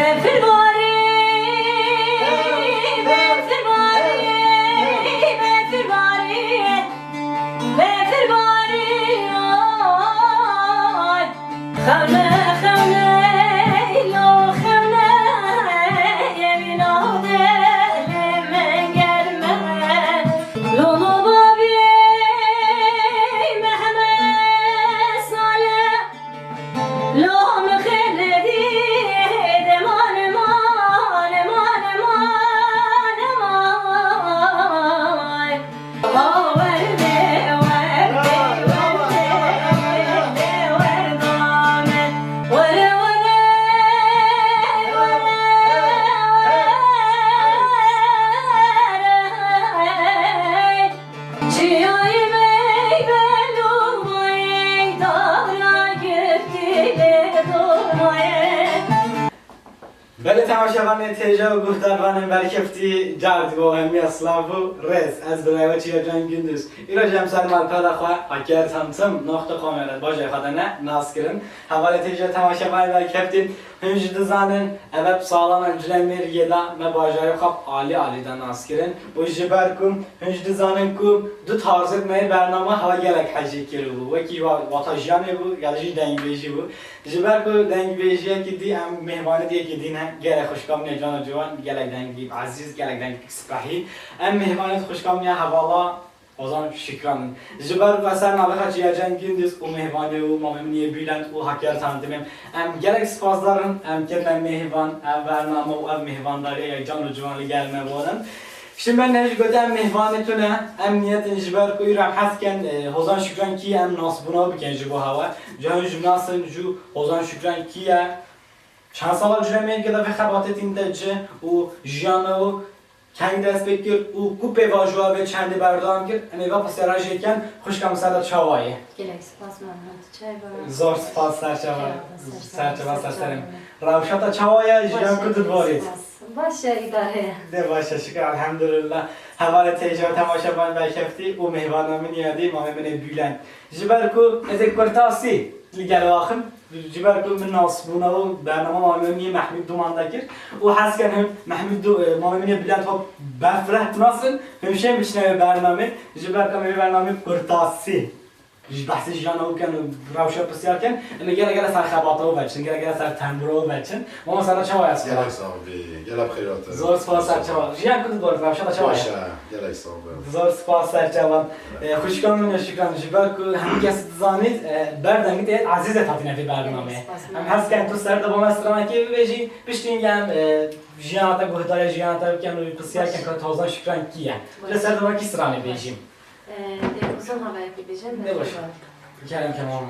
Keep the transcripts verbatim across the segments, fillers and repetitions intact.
Befir barî, befir barî, befir barî, befir barî, ay. Xewne, xewne, lo xewne, yevîna dilê min germe. Lo no babî Mehmet Salih. Lo mixeledi de mane, mane, mane, mane, mane. Ha werde, werde, werde, werde, werde, werde, werde, werde, werde. Çiyayê me ey belûmayê, dara girtî lê domayê. Belê temaşevanê têja û guhdarvanên berkeftî, car digo hemiya silav û rêz. Ez birayê we Çiya Can Gündüz. Îro jî em ser malpera xwe Hakkari Tanıtım nokta com re bajê xwe de ne nas kirin. Hevalê têja temaşevanê berkeftî. Hûn jî dizanin, ev ep salan em Culemêrgê de me bajarê xwe alî alî de nas kirin û ji ber ku hûn jî dizanin ku du tarzêt me yê bername hewa gelek hecî kiribû. Wekî wa-, wata jiyanê bû ya jî dengbêjî bû. Ji ber ku dengbêjiyekî dî em mêvanêt yekî dî ne, gelek xwişka min ê can û ciwan, gelek dengî ezîz, gelek dengî spehî. Em mêvanêt xwişka min ya hevala Ozan Şükran in. Ji ber ku ez ser navê xwe Çiya Can Gündüz û mêvanê û mamê min yê Bülent û Hakkari Tanıtımê, em gelek spasdar in, em kirine mêvan, ev bername û ev mêvandariya ya can û ciwan li gel me borin. Şimdi ben ne ji gote em mêvanê tune, em niyetin ji ber ku îro em hez ken, e, Hozan Şükran kî ye, em nasbûna bikin ji bo hewa. Cihê ji nasin ju Hozan Şükran kî ye. Çend sala Culemêrgê de vê xebatê tînte cih û jiyana û keng dest pê kir û ku pêvajoya vê çendê berdewam kir, em ê va pisyara jê ken, xwişka min ser de çawa ye? Gelek spas Mehmet, çawa? Zor spas serçava. Serçava, serçava, serçava. Rewşa te çawa ye? Jiyan ku tu diborît? Baş e, spas. Baş e, îdare ye. De baş e, şikir, elhamdülillah. Hevalê têja temaşevan berkeftî û mêvana min ya dî, mamê min ê Bülent. Ji ber ku ez ê kurtasî li gel axim, ji ber ku min nasbûna û bernama mamê min yê Mehmûd Duman de kir û hez ken him Mehmûd Du-, e, mamê min yê Bülent hop berf reh dinasin, him şên biçine wê bernamê, ji ber ku em ê vê bernamê kurtasî ji behsê jiyana û ken û rewşa pisyar ken, em ê gele gele ser xebata û veçin, gele gele ser tembura û veçin. Mama, sana çawa ye? Gelek sax bî, gelek xêra te. Zor spas, ser çawa. Jiyan ku dibor, rewşa te çawa ye? Baş e, gelek sax bî. Zor spas, ser çawa. E, xwişka min e Şükran, ji ber ku hemû kes dizanît, e, berdengî te ezîz e hatine vê bernameyê. Gelek spas. Em hez ken tu ser de bo me stranekê bibêjî, piştî em, e, jiyana te guhdarê jiyana te bikin û pisyar ken ku Hozan Şükran kî ye. Baş. Ji ser de bo me kî stranê bêjî? Ee, e, uzun haber gideceğim. Ne baş. Kerem, tamam.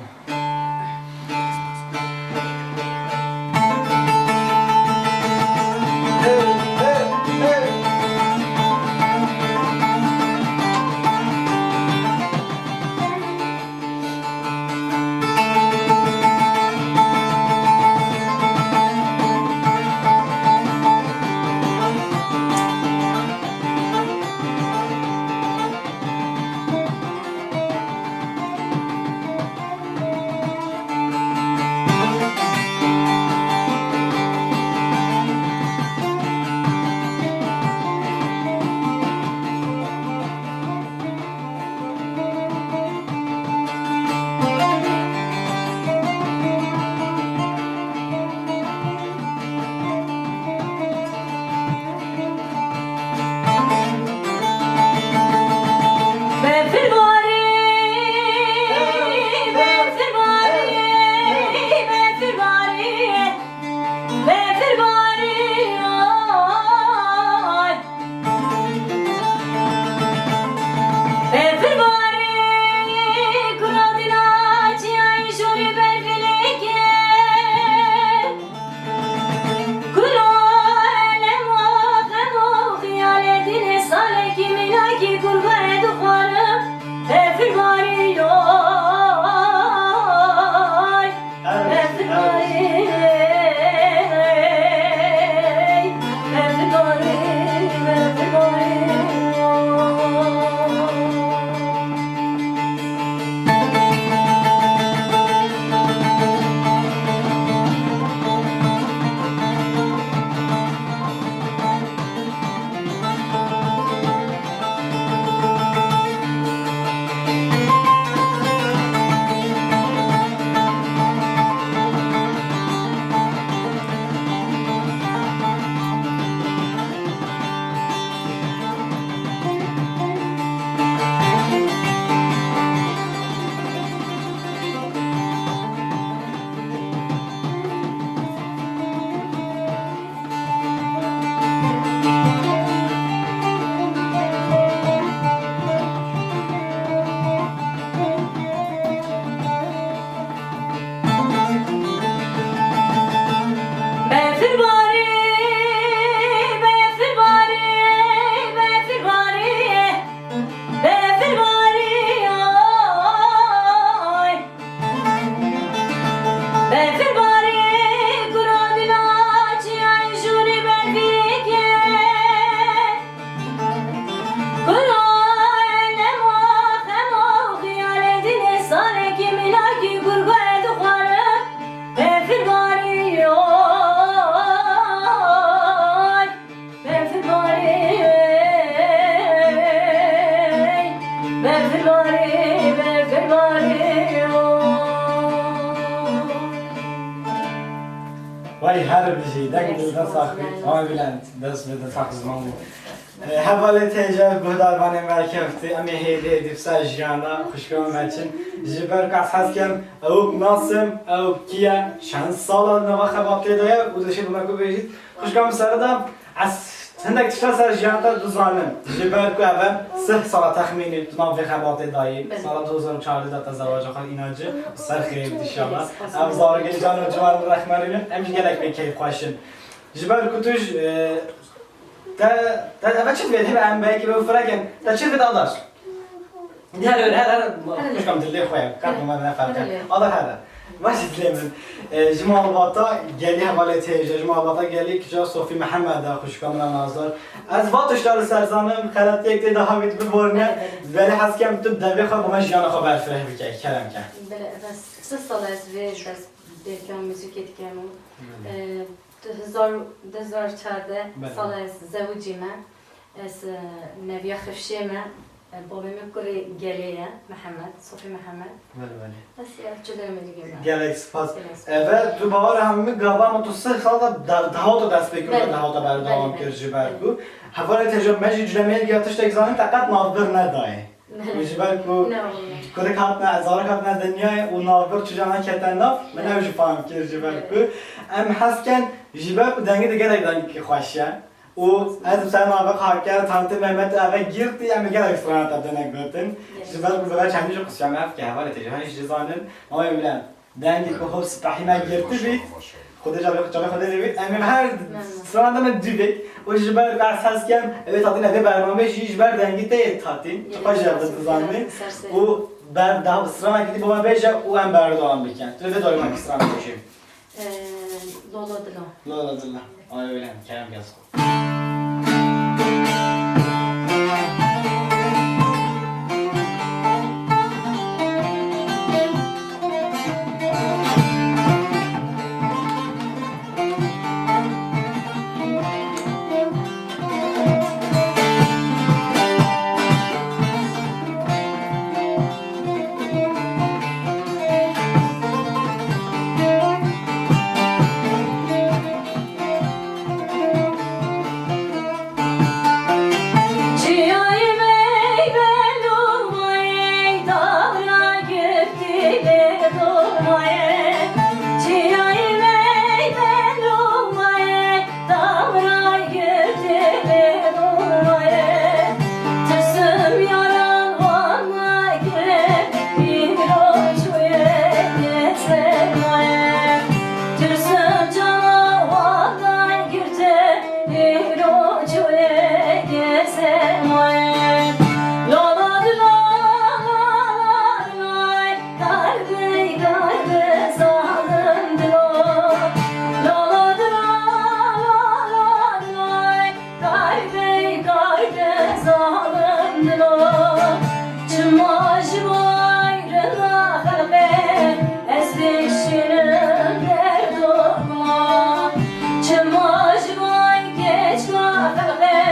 Her bijî, deng dilde sax bî. Ay Bülent, dest bi dil sax ziman bû. E, hevalê têce guhdarvanê me keftî, em ê hêdî hêdî ser jiyana xwişka me çin. Ji ber ku ez hez kem, ew nasim, ew kî ye, çend sala nava xebatê de ye û dişê bi me ku bêjît. Xwişka min sere da, ez hindek tişta ser jiyan te dizanim. Ji ber ku ev e sih sala texmînî tu nav vê xebatê dayî. Belê. Sala du hezar û çardeh de te zewaca xwe îna ci û ser xêr bît înşallah. Belê, spas. Ev zarokê can û ciwan rehmerî ne, em jî gelek pê keyfxweş in. Ji ber ku tu ji, e, te, te, eve çi divê, hebe em belkî be firekin. Te çi divê adar? Her, her, her, xwişkam dilê xwe ye. Qet me ne ferq e. Adar her. Baş dilê min. E, ji malbata gelî hevalê têje, ji malbata gelî kiça Sofî Mihemed e, xwişka min a nazdar. Ez va tişta li ser zanim, xeletiyek tê de havît biborne. Belê, belê. Belê hez kem tu devê xwe bi me jiyana xwe berfireh bike, kerem ke. Belê, ez sih sal ez vê dest pêkiya muzîkê dikem û, Belê. e, Du hezar, du hezar çardeh Belê. Sala ez zewicî me. Ez, e, Neviya Xifşê me. E, bavê min kurê gelê ye, Mihemed, Sofî Mihemed. Belê, belê. Ez, e, çi deme digê me. Gelek spas. Gelek spas. Eve, tu bawer hem min gava ma tu sih sal da, da, dahata dest pê kir, Belê. Dahata berdewam Belê, kir belê. Ji ber ku. Hevalê têje me jî cilemê ya tiştek zanin, te qet navbir nedayê. Û ji ber ku Ne oldu. Kurik hatine, zarok hatine dinyayê û navbir çûca nekete nav, min ew jî fam kir ji ber ku em hez ken, ji ber ku dengê te gelek dengekî xweş e. Û ez bi ser navê xwe kir, Tantê Mehmet eve girtî, em ê gelek strana te bidine gotin. Gelek. Ji ber ku bi ve çendî jî qisiya me ev ke hevalê têje, hên jî zanin, navê Bülent. Dengê ku hov spehî me girtibî, Xwedê cavê, cavê Xwedê lê bît. Em ê her Memnun. Strana de me dû bêk. Û ji ber behs hez kem, ew ê tatîne vê bernamê jî ji ber dengê te yê tatîn. Tu xwe jî ev dizanî. Ser serê. Û ber daha stranekî dî bo me bêje û em berdewam bikin. Tu vê dorê me kî strana bêjî. Ee, Lola Dila. Lola Dila. Ay öyle. Kerem gelsin. Karbey, karbey, zalim dilo. Lolo dilo, lolo dilo. Karbey, karbey, zalim dilo. Çima ji bo ayrına xelqê ez dişînim derdokma. Çima ji bo keçka xelqê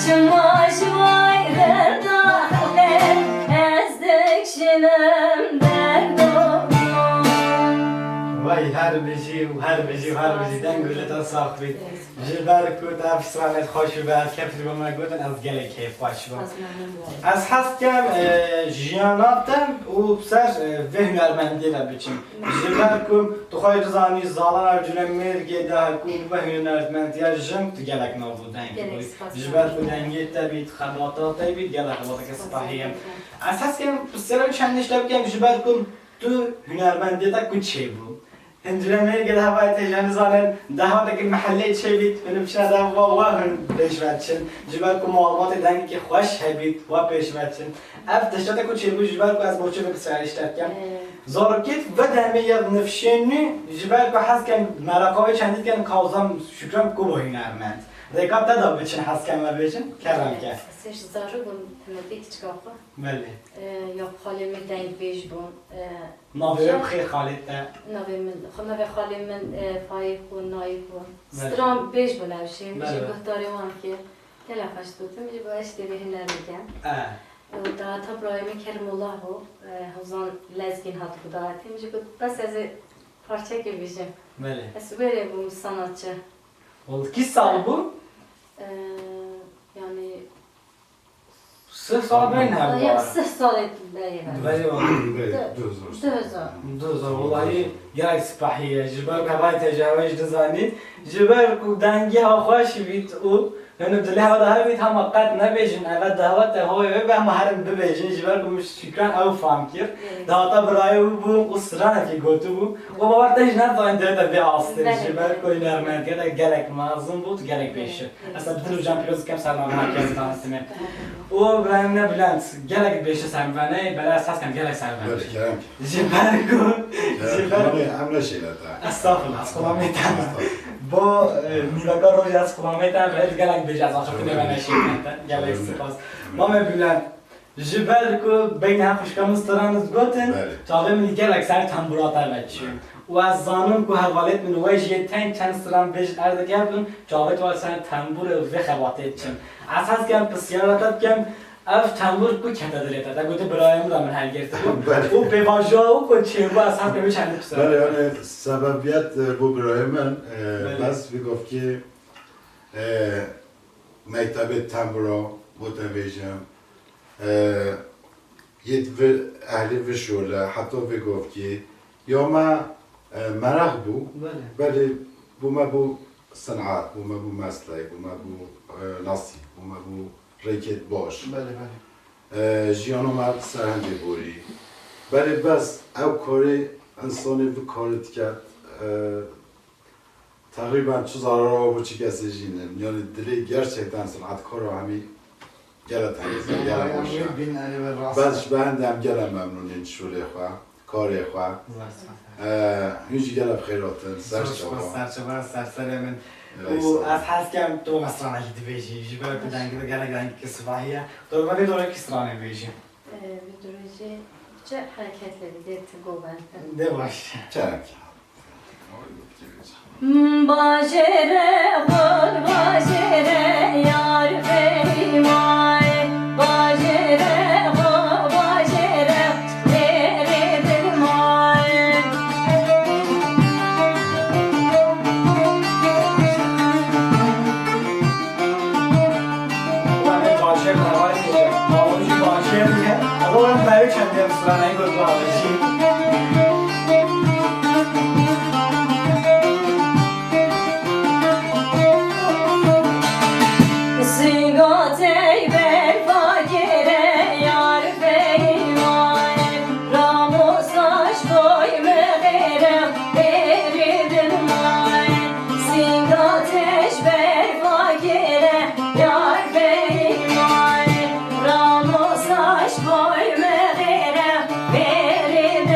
Çima ji wayirda xelqê ez dikşinim derdo. Vay her bijî û her bijî û her bijî, deng û lê te sax bît. Ji ber ku te ev stranê xweş û bi kêf ji bo me gotin, ez gelek kêfxweş bûm. Ez memnun bûm. Ez hez dikim, e, jiyana te û ser, e, vê hunermendiyê de biçim. Ji ber ku tu xwe dizanî, zalan Ercûlê Mêrgê de ku bi hunermendiya jin tu gelek nav û deng bûyî. Gelek spas. Ji ber ku dengê te bît, xebata te bît, gelek xebateke sipahî ye. Ez hez dikim, pirsiyara çend tişt te bikim, ji ber ku tu hunermendiyê te ku çêbû? Ercûlê Mêrgê de hevayê te jî nizanin, dahatekî mehellê çêbît, hûn biçine de wa, wa hûn pêş ve çin. Ji ber ku malumatê dengekî xweş hebît, wa pêş ve çin. Ev tişta te ku çêbû, ji ber ku ez boçî vê pirsiyarê ji te dikim. Ee. Zarokêt ve demê ya nifşên nû, ji ber ku hez dikin mereqa wê çendî dikin, kawzam Şükran ku bû hunermend. Rêka te da biçin, hez dikin me bêjin, kerem ke. Ez hêj zarok bûm, hemî kiçika xwe. Belê. Ee, ya xalê min dengbêj bû. Ee, Navê wê bi xêr xalê te. Navê min, xwe navê xalê min, e, Faîq bû, Naîf bû. Belê. Stran bêj bû, newşê min jî guhdarê wan kir. Gelek xweş digotin, min jî bi eştê vê huner dikim. E. Û dahata birayê min Kerimullah bû, e, hozan Lezgîn hat guhdarê, min jî got, bes ez ê parçekê bêjim. Belê. Ez wê rê bûm sanatçi. Wal kî sal bû? E, yanî Sih sal beyn hev Ya, var. Sih salê berê hev. Berê var. Berê, Du-, du hezar. Du hezar. Du hezar, welayi gelek sipahî ye. Ji ber hevayê te jî hevayê jî dizanî. Ji ber ku dengê hev xweş bît û hûn dilê hev de hebît, hema qet nebêjin, eve dawete hoyê wê be, hema herin bibêjin. Ji ber ku min Şükran ew fam kir. Evet. Dahata birayê wî bû û stranekî gotibû. Û bawer te jî nezanî dê te vê astê. Belê, Ji ber belê. ku hunermendiyê te gelek mezin bû, tu gelek pêşî. Ez te bi dil û can pîroz dikim ser navê Hekî Ezîz Tanîstimê. Û Birayê min e Bülent, gelek bêşe ser venê, belê ez hez dikim gelek ser venê. Belê, kerem ki. Ji ber ku, Kerem ji ki, ber bana emre şeyler daha. Estağfurullah, ez xulamê te. Estağfurullah. Bo, e, nîveka rojê ez xulamê te, belê gelek bêje ez axirtinê ve neşî te. Gelek Kerem ki. spas. Kerem ki. Mamê Bülent, Ji ber ku beynê xwişka min stran digotin, Belê. çavê min gelek ser tembûra te ve çûn. Belê. Û ez zanim ku hevalêt min we jî yê teng çend stran bêjin erdekevin, çavê te ser tembûrê û vê xebatê diçin. Belê. Ez hez dikim pisyara te bikim, ev tembûr ku kete dilê te? Te gote birayê min re min helgirtibû. Belê. Û pêvajoya û ku çêbû, ez hez dikim wê çendî pisyara. Belê, yani sebebiyet, e, bu birayê min, e, Belê. bes vê govkê, e, mektebê tembûra, bo te bêjim, e, yê vir, ehlê vir şole, heta vê govkê, ya me, e, meraq bû, Belê. belê bo me bû sinat, bo me bû meslek, bo me bû, e, nasîb, bo me bû rêkêt baş. Belê, belê. E, jiyana me ser hindê borî. Belê bes ew karê, insanê bi karê diket, e, Teqrîben çi zarara bo çi kesê jî nin. Yani dilê gerçekten sinatkara hemî gele temiz e, gele Ay, hoş e. em wê bin, erê ve rast Bes e. ji be hende em gele memnûn in şolê xwe, karê xwe. Zor spas. Ee, hûn jî gele bi xêr hatin, ser Zor çava. spas, ser çava, ser serê min. Û Reysa. ez hez kem tu me stranekî dibêjî, ji ber ku dengê te gelek dengekî sipahî ye. Tu me vê dorê kî stranê bêjî. Ee, bi durêjî çi hereketleri dê ti govend. De baş. Çerek. Bajêre xwe bajêre yar Feymayê. Bajêre xwe bajêre lêrê dilmayê. Bajêr xebatê ye. Bawon jî bajêr ye. Ama ben böyle çendem sıra ne gördüm abi. Singatey berfa gere yar Feymayê. Ramo saç koy me gere, beri dilmayê. Singatey berfa gere, yar Feymayê. Ramo saç koy me gere, beri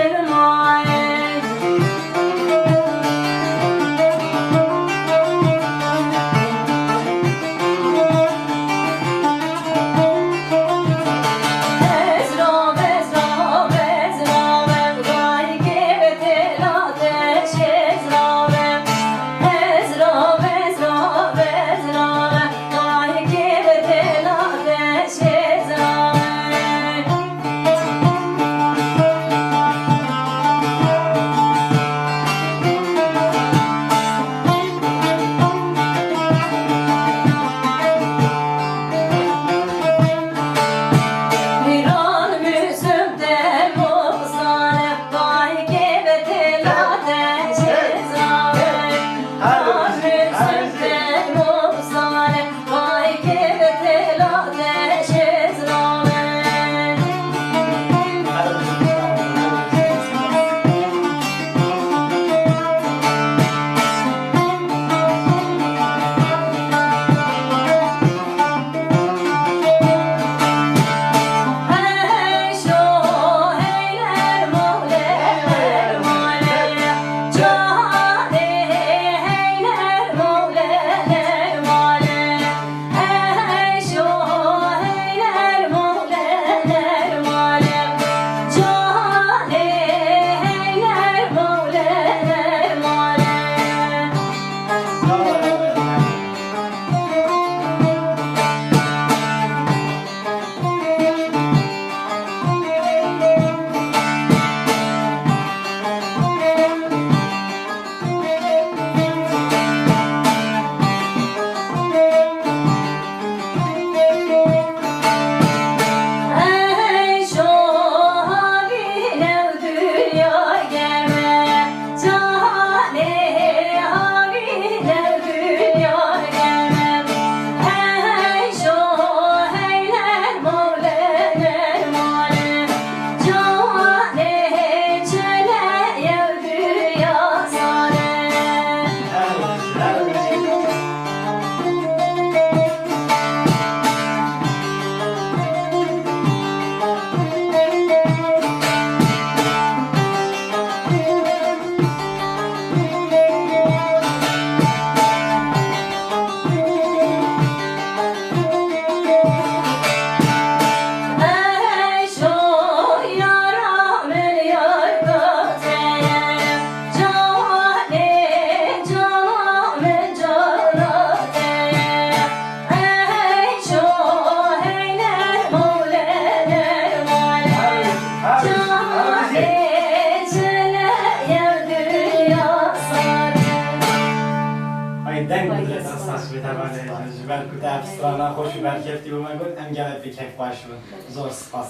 Spas, bê tevan de, ji ber ku te ev strana xweş û berkevtî bo me got, em gelek bi keyf xweş bin. Zor spas.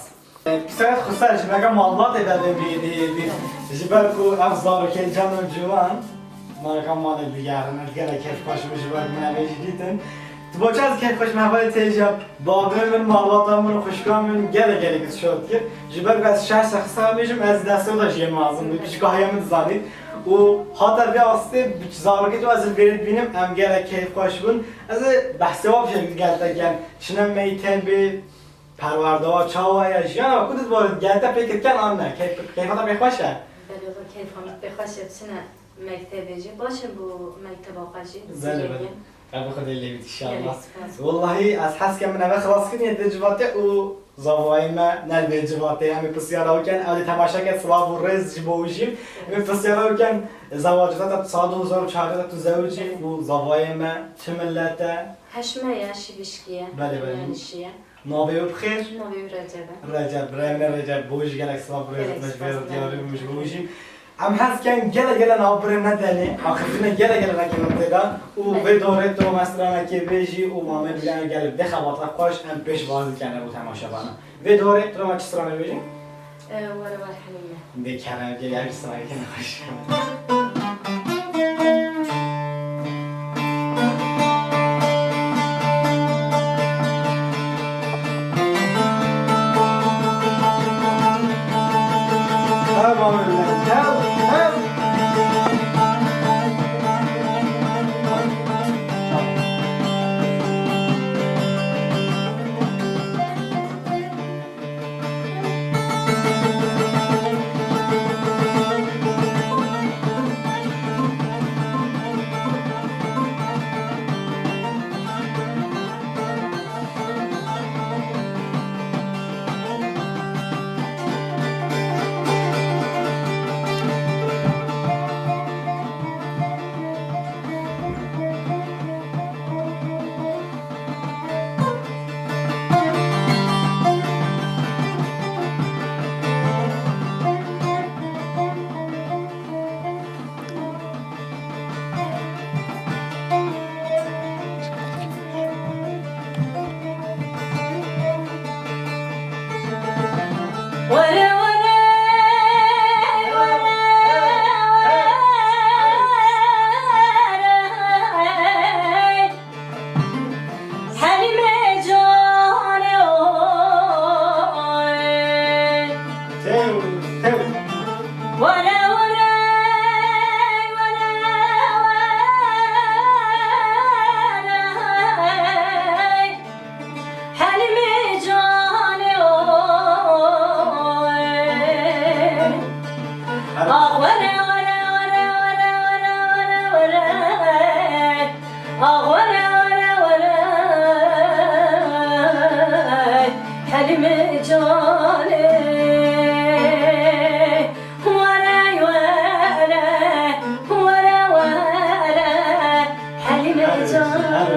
Pîsayet xweser ji ber malbatê de bê bê bê bê. Ji ber ku ev zarokên can û ciwan, marka malê digerin, ez gelek keyf xweş bûm ji ber ku min ev ê jî dîtin. Tu bo çi ez keyf xweş me hevalê tê jî. Bavê min, malbata min û xwişka min gelek gelek ez şad kir. Ji ber ku ez şeş sexsan bêjim, ez destê da jiyê mezin bû. Pişka heye min dizanît. Û hata vê astê, bi zarokê tu ez li vêrê dibînim, em gelek keyf xweş bûn. Ez ê behsê wa bişim gel te ken. Çine meytebê, perwerdewa çawa ye, jiyana ku dizwarî gel te pê kir ken an ne? Keyf-, keyfa te pê xweş e? Belê, xwe keyfa min pê xweş e, çine mektebê jî. Baş e bo mekteba xwe jî. Belê, belê. Dizî Rebê Xwedê lê bît, inşallah. Gelek spas. Wellahî, ez hes kem min eve xilas kirine dê civatê û zavayê me ne li vê civatê. Em ê pisyara wî ken, ew dê temaşe ken, silav û rêz ji bo wî jî. Em ê pisyara wî ken, zewaceta te saet du hezar û çardeh de tu zewicî û zavayê me çi millet e? Heşme ye, şivîşkî ye. Belê, belê. Yanî şî ye. Navê wî bi xêr? Navê wî Recep e. Recep, birayê min e Recep, bo wî jî gelek silav û rêz. Gelek spas. Diyarî bû ji bo wî jî. Em hez ken gele gele navbirê nedenê, axifine gele gele nekevin tê de û vê dorê tu me stranekê bêjî û mamê bigane gelek dê xebata xweş em pêşwazî kene bo temaşevana. Vê dorê tu me çi stranê bêjî? Ee, were were Helîme. Dê kerem gel, gel stranekê xweş. Helîme canê oy. Tew, tew. Were, were, were, were. Helîme canê oy. Ah, were, were, were. Ah, were, were, were, Helîme canê. Were, were, were, were, Helîme canê.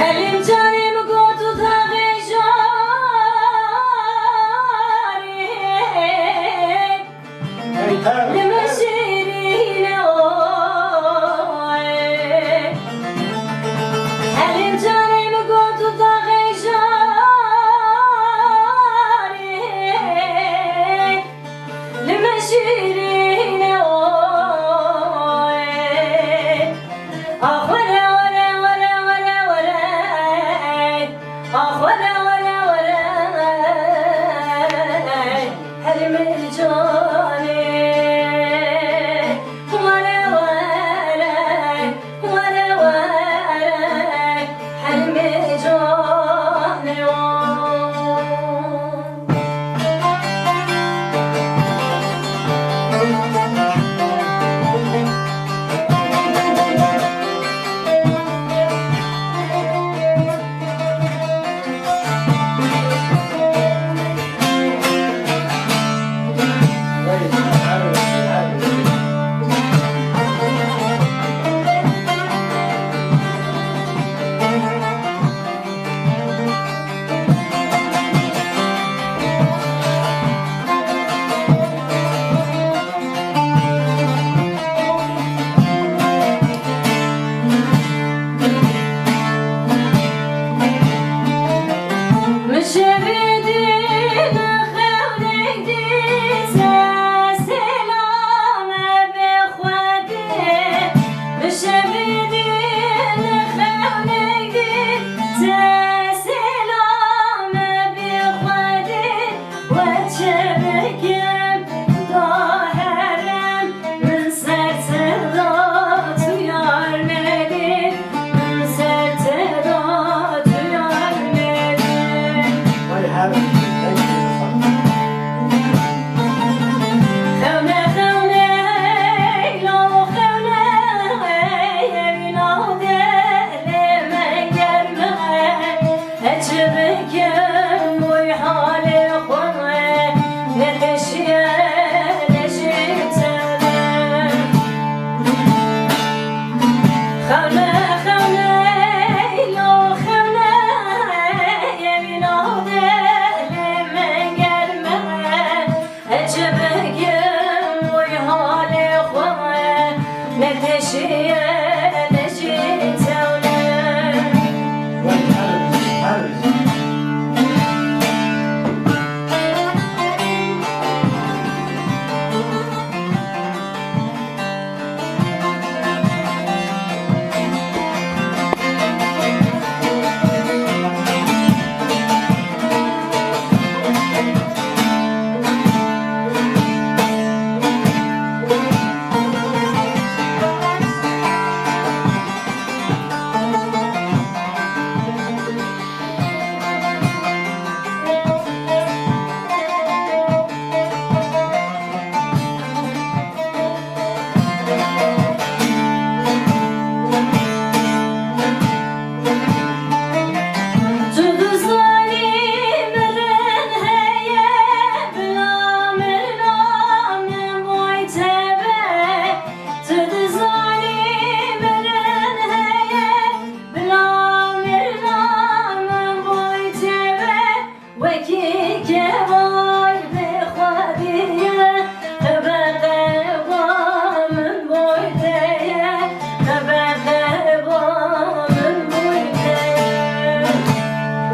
Helîm canê min got û daxê jarê. Li min şîrîn e oy. Helîm canê min got û daxê jarê. Li min şîrîn e oy. Ne teşiye ne jî tewne. Tu dizanî mirin heye, bila mirina min boy tebe. Tu dizanî mirin heye, bila mirina min boy tebe. Wekî keval bi xwedî ye, qebe qeba min boy te ye, qebe qeba min boy te ye.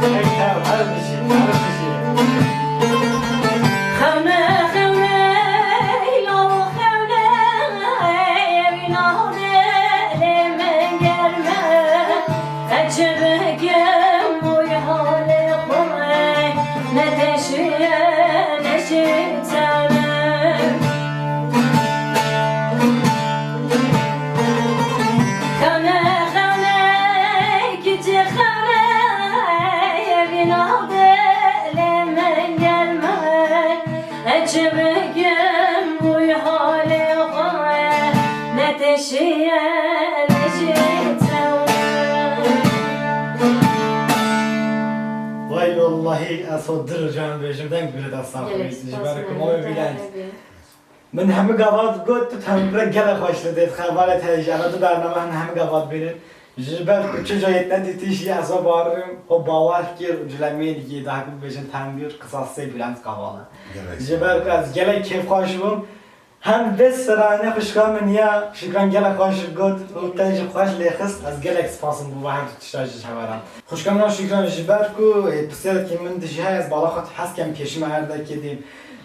Hey, her, her bijî, her bijî. Xewne, xewne, ey lawo xewne, ey wî nahode lê min germe. Ecêb kim bûy halê xwe, ne teşiye, ne jî tewne. Xewne, xewne, kiçê xewne, evîna dilê min germe. Ecêb kim bûy halê xwe, ne teşiye, ne jî tewne. Vay wallahî ez ho dil û can bêjim, deng bire desta xwe. Gelek spas. Ji ber ku min ew bîlend. Min hemî gava digot, tu tembure gelek xweş li dê dixebare te jî. Eve du bername hin hemî gava dibînin. Ji ber ku çi cayê te dîtî jî ez ho bawerim, ho bawer kir û cilemê digî dahku bibêjin tembur qisasê bîlend kavala. Gelek. Ji ber ku ez gelek kêfxweş bûm. Hem vê serane xwişka min ya, Şükran gelek xweş got û te jî xweş lê xist. Ez gelek spas dikim bo her du tişta jî ji heveran. Xwişka min a Şükran, ji ber ku, e, pirsiyarek min dijî heye, ez bala xwe hez kem kêşime her dekê dîm.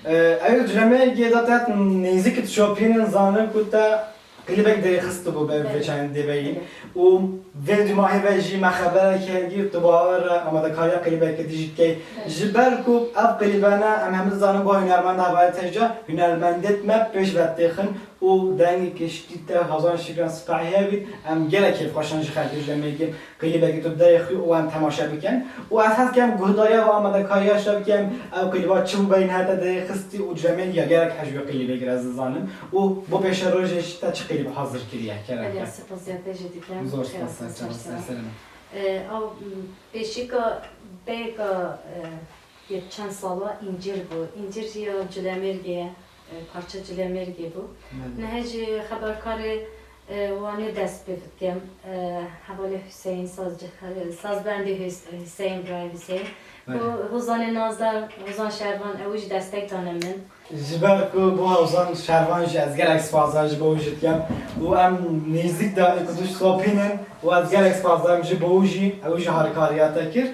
E, ew cilemê gêda te nêzîk dişopînin, zanim ku te klîbek derêxistibû ber vê çendê veyî. Û vê dûmahî ve jî me xeberek hevgîrt, tu bawer e amadekariya klîbekê dijî dikey. Ji ber ku ev klîbene em hemî dizanin, bo hunermenda hevalê te jî, hunermendêt me pêş ve têxin û dengê kiştî te Hozan Şikran Sipahî hebît, em gelek kêfxweş in ji xelkê ji demekê klîbekî tu derêxî û em temaşe bikin. Û ez hez dikim guhdariya ve amadekariya ji te bikim, ew klîba çi bû beyin hete derêxistî û cemêl ya gelek hej wê klîbê gir ez dizanim. Û bo pêşerojê jî te çi klîb hazir kiriye, kerem ke? Belê, spas ziyade jî dikim. Zor spas, ser çava, ser serê me. Ee, ew, m, pêşîka bêka, e, yê çend sala Încîr bû. Încîr jî ya Culemêrgê ye, e, parça Culemêrgê bû. Belê. Niha jî xeberkarê, e, Wanê dest pê dikim. E, hevalê Hüseyin, saz, sazbendê Hüs-, Hüseyin, birayê Hüseyin. Belê. Û Hozanê Nazdar, Hozan Şervan, ew jî destek dane min. Ji ber ku bo Hozan Şervan jî ez gelek spasdar ji bo wî jî dikim û em nêzîk de ê ku tu şopînin û ez gelek spasdar im ji bo wî jî, ew jî harikariya te kir.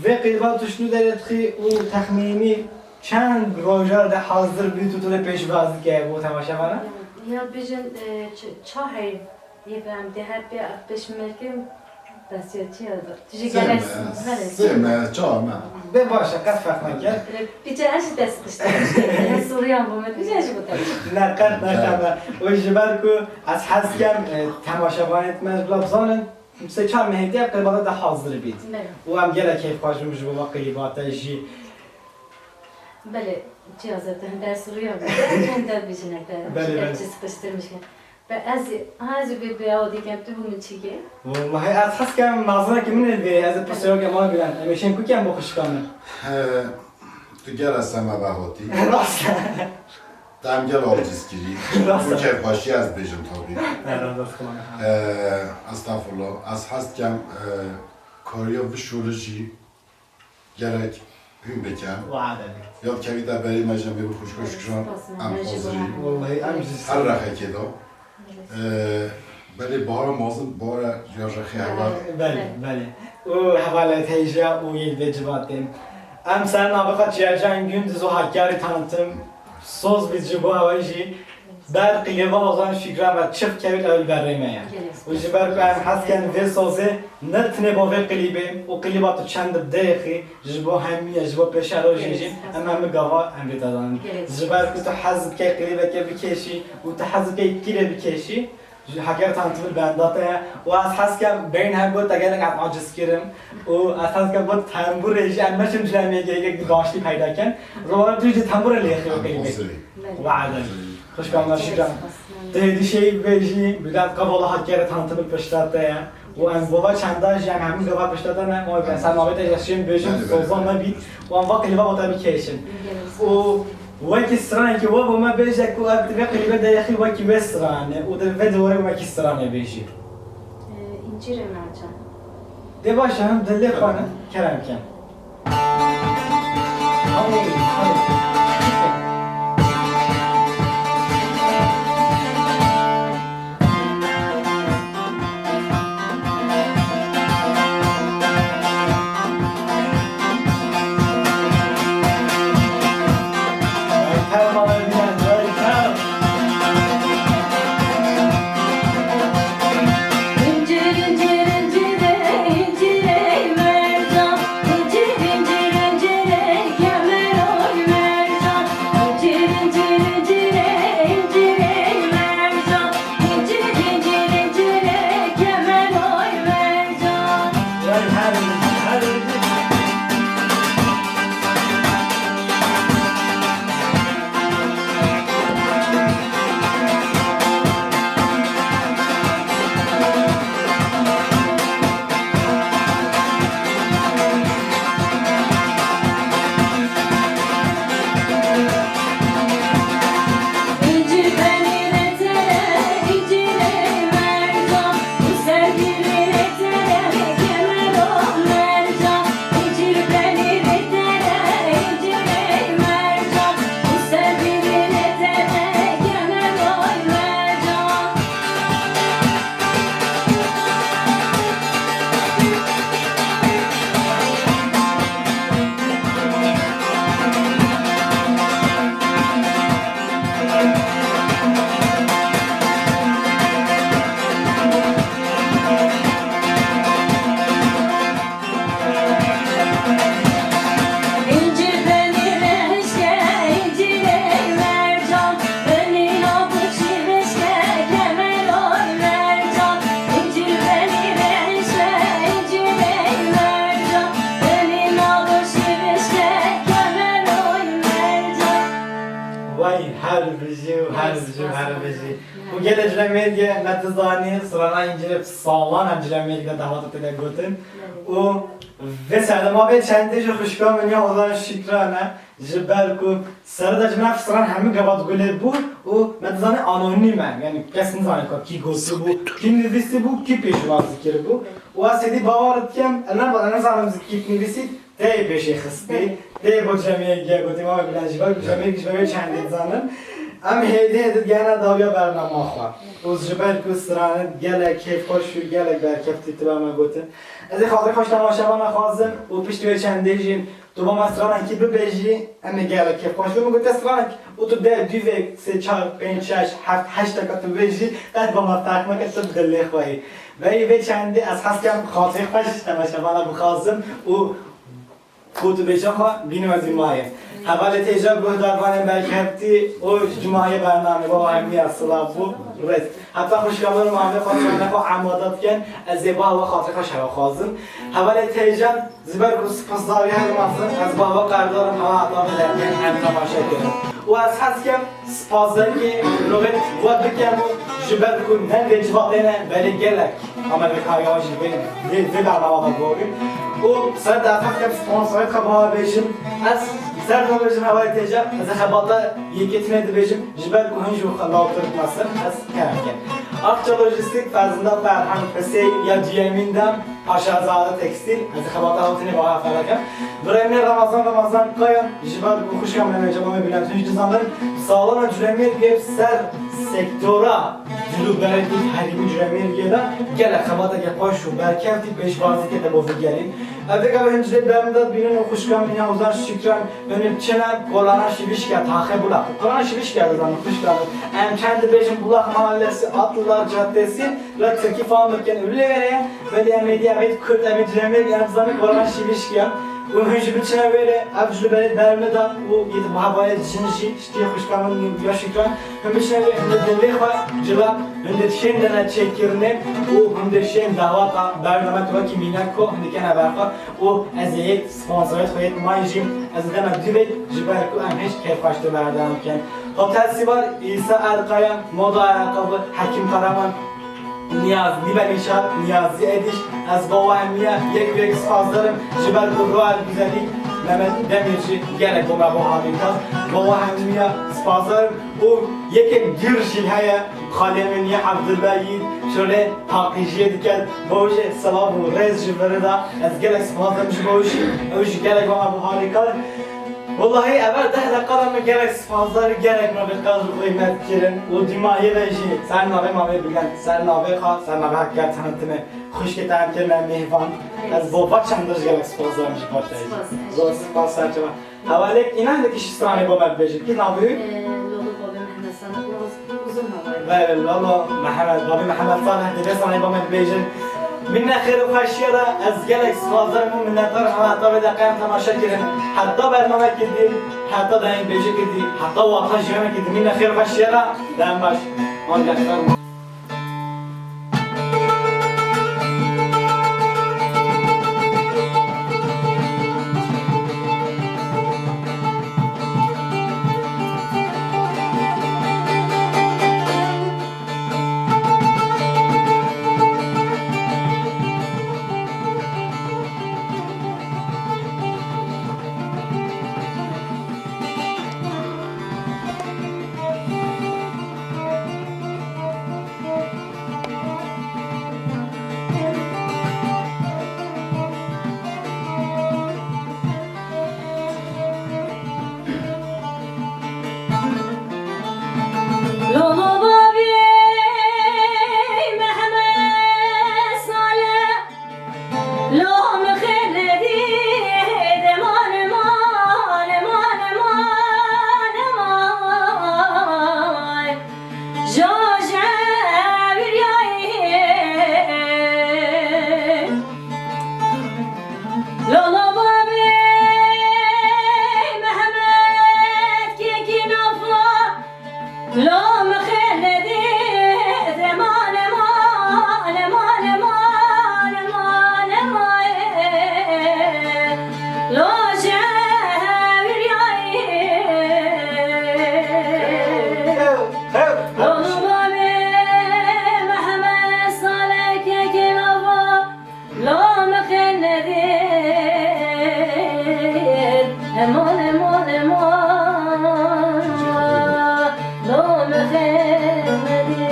Vê qîrba tu ji nû derê dixî û texmînî çend roja de hazir bî tu, tu lê pêşvaz dike bo temaşevana? Ya bêjin, e, ç-, ça heyv Yê be em dê her pê pêşmergê bes ya çi ya da? Tu jî gelek, belê. Sê me, çar me. Bê baş e, qet ferq nake. Piçe ez jî dest qiştim. Ez sûriyan bûme, tu jî ez jî bû te. Ne, qet nake me. Û ji ber ku ez hez kem, e, temaşevanê me bila bizanin, sê çar mehê diye qerbada de hazir bît. Belê. Û em gelek keyfxweş bûm ji bo qeybate jî. Belê, çi ya zete, hinde sûriyan bû. Hinde bijine te. Belê, belê. Çi sıkıştırmış. Be ez, ha, ez ê bê, bê awa dikem, tu bû min çîkê? Wallahî ez hez kem mezina ke min ê bê, ez ê pirsiyareke wan bîlen. Em ê şên ku kem bo xişka min? He, tu gera sema vehotî. Rast e. Te em gel aciz kirî. Rast e. Bu kêfxweşî ez bêjim tabî. He, rast e. He, estağfurullah. Ez hez kem, e, kariya vişûrijî Gerek hûn bikin. Wade. Yad kevî te berî me jî em ê bi xwişka Şikran, em hazir in. Wallahî em jî. Her rexekê de. Ee, belê Bahara mazin, Bahara ciyajexê heval. Belê, belê. Û hevalê teyja û yê vê civatê. Em ser navê xwe Çiyacan Gündüz û Hakkari tanıtım soz bî ji bo ew jî ber qîlêva Ozan Şükran ve çift kevît ew li berê me ye. Û ji ber ku em hez ken vê sozê ne tinê bo vê klîbê û klîba tu çend bi deyexî, ji bo hemî ye, ji bo pêşerojê jî, em hemî gava em vê te danin. Ji ber ku tu hez bikey klîbeke bikêşî û tu hez bikey kîrê bikêşî, ji Hakkari tanıtımı benda te ye. Û ez hez kem beyin hev got te gelek ez aciz kirim. Û ez hez kem got tembûrê jî em meşin cülemê gelek bir başlî peyda ken. Roman tu jî tembûrê lê xîyo klîbê. Belê. Wa eden. Xweş be, Şükran. Te hêdî şey bêjî, bidat qevala Hakkari tanıtımı pişta te ye. Û em gava çenda jî, em hemû gava pişta te ne, ama ben sen navê te yaşayın bêjim, Belê, belê. Soza me bît, û em va klîba bo te bikêşin. Belê. Û wekî stranekî we bo me bêje ku ev vê klîbe de yexî wekî wê strane, û di vê diwarê wekî strane bêjî. Ee, İncire Mercan. Dê baş e, him dilê xwe ne, kerem ken. Vay, her bijî û her bijî û her bijî. Û gelê Cülemêrgê me dizanî, strana Încîrê salan em Cülemêrgê de dawata tê de gotin. Û vê serdema vê çendê ji xwişka min ya Ozan Şükran e. Ji ber ku sere de ji min ev stran hemû gava digulê bû û me dizanî anonîm e. Yanî kes nizanî ku kî gotibû, kî nivîsîbû, kî pêşwazî kiribû. Û ez hêdî bawer dikim, ez ne, ez nizanim kî nivîsî, tê pêşê xistî, tê bo Cülemêrgê gotî, ma bile ji ber ku Cülemêrgê ji ber wê çendê dizanin. Em hêdî hêdî gehna dawiya bernama xwe. Û ji ber ku strane gelek kêfxweş û gelek berkeftî tibe me gotin. Ez ê xatirê xwe ji temaşevana xwazim û piştî wê çendê jî tu bo me stranekî bibêjî, em ê gelek kêfxweş bin. Min gote stranek û tu deh, du vê, sê, çar, pênc, şeş, heft, heşt deka tu bêjî, qet bo me ferq nake, tu bi dilê xwe yî. Veyî vê çendê ez hez kem xatirê xwe ji temaşevana bixwazim û ku tu bêje xwe bîne me dîmayê. Hevalê têja guhdarvanên berkeftî û ji cumahiyê bernamê bo hemiya silav bû rêz. Heta xwişka min û mavê xwe stranê xwe amade dikin, ez ê bo hewa xatirê xwe şewa xwazim. Hevalê têja Ji ber ku spasdariya her mezin ez bava qerdarim hewa heta vê derkên em temaşe kirin. Û ez hez kem spasdariya Nobel we bikem û ji ber ku ne vê civatê ne, belê gelek Amerîkaya jî vê, vê, vê bernama de gorîn. Û ser de ez hez kem sponsorê xwe bava bêjim. Ez ser de bêjim hewa têja, ez ê xebata yekê tinê dibêjim, ji ber ku hin jî lawtir dimesin, ez kerem kem. Akça Lojistîk, Ferzinda Ferhan Husey ya duyemîn de, Paşazade Tekstîl, ez ê xebata hawtinê bava felakem. Birayê min Ramazan, Ramazan Kaya, ji ber ku xwişka min Cemamê Bülent'in jî dizanin, salona Cülemêrgê ser Sektora dilûberên herêmî Cûlemêrgê de gelek xebateke xweş û berkevtî pêşwazî kete bo vî gelî. Ev dika ve hin cilê bermda dibînin û xwişka min ya Ozan Şikran, hûn çi ne, Kolana Şivîşka, taxe Bulak. Kolana Şivîşka dizanin, xwişka min. Em çend dibêjin Bulak Mahallesi, Atlılar Caddesi, la Tirkî fam bikin. Lê were, belê em ê dî, em ê Kurd, em ê Cûlemêrg, em dizanin Kolana Şivîşka. Û hûn jî biçine were, ev cilûberê bermda û yê di bi hevalê jin jî, Tê xwişka min ya Şikran, hûn biçine wê, hûn dê dilê xwe cila, hûn dê şên dene çêkirinê û hûn dê şên dawata bername tu wekî mînak ko, hûn dê kene ber xwe û ez ê yê sponsoriyet xwe yê mayî jî, ez ê deme dûvê ji ber ku em hêj kêfxweştir berdewam bikin. Hotel Sîvar, Îsa Erkaya, Moda Ayakkabı, Hekim Karaman, Niyaz, Nîbe Nîşat, Niyazî Edîş, ez bo we hemiya yek û yek spasdarim, ji ber ku Royal Güzellik Mehmet Demirci gelek bo me bo harîka. Bo we hemiya spasdarim û yekê dûr jî heye, xalê min yê Evdilbey Yiğit, şolê paqijiyê diket, bo wî jî silav û rêz ji vir re da, ez gelek spasdarim ji bo wî jî, ew jî gelek bo me bo harîka. Wellahî, ev deh deqa de min gelek spasdar, gelek me bi qedr û qîmet kirin û dîma yê ve jî ser navê mavê Bülent, ser navê xwe, ser navê Heker Tanıtımı, xwişkê te em kirine mêvan. Ez bo va çend dir gelek spasdar ji bo te jî. Spas, ez jî. Zor spas, serçe me. Hevalek, înan de kişî stranê bo me bibêjin. Kî navê wî? Ee, Lolo Babê Mehmet Sadık, Uzun Havayî. Belê, Lolo Mehmet, Babê Mehmet Salih, dê vê stranê bo me bibêjin. Mîna xêr û xweşiya re ez gelek spasdarim û minnetdar im, heta vê deqe em temaşe kirin. Heta bernamekê dî, heta dayînbêjikê dî, heta wata jiyanekê dî. Mîna xêr û xweşiya re, dem baş. Ancak fermo. Lolo Babê Mehmet Salih, Lom xêr nedî, de mane, mane, mane, mane, mane. Joje viryayê. Lolo Babê Mehmet kekî nafa. Lom xêr nedî, de mane, mane, mane, mane, mane, mane. Lo jeviriyayê. Hew, hew, hew. Lolo Babê Mehmet Salih kekê nava. Lom xêr nedî, eman, eman, eman. Lom xêr nedî.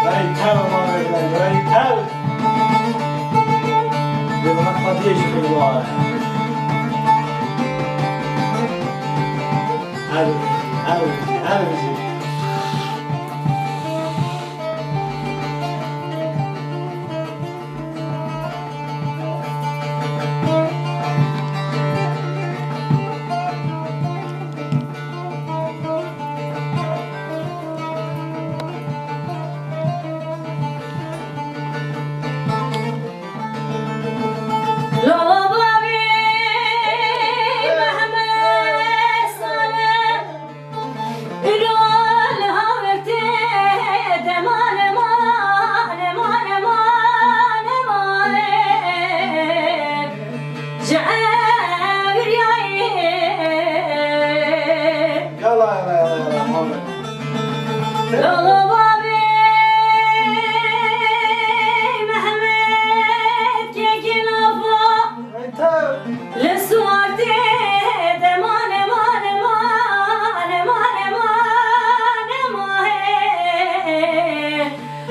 Vay, tev, vay, vay, vay, tev. Lê bana Fatiye jî pêk ware. Her, her, her bijî.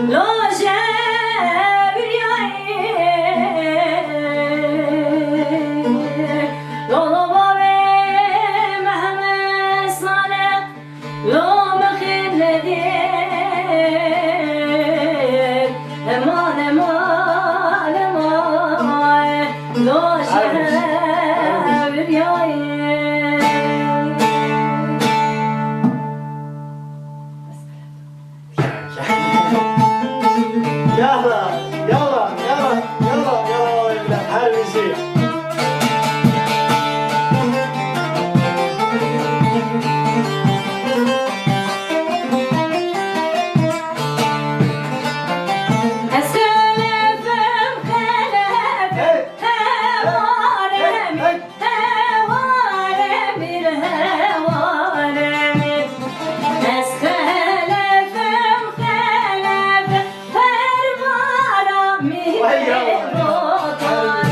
Lo şevriyayê, lo lo bavê Mehmed Salih, lo mixîb Nedir, eman, eman, eman, lo şevriyayê. Yala, yala, yala, yala, yala, her bizi. Ez xelefim, xelef. Hey. Hewarê min, hewarê min, hewarê min. Ez xelefim, xelef, perwara min. Vay ya. Rotan.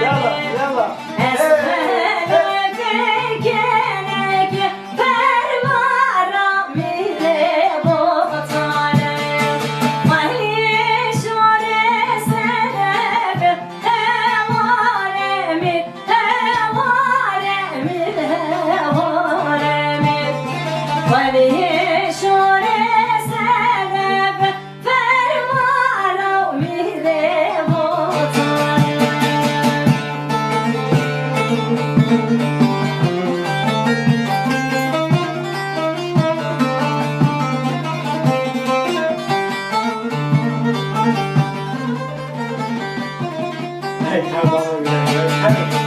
Yala, yala, yala. Hey, hey.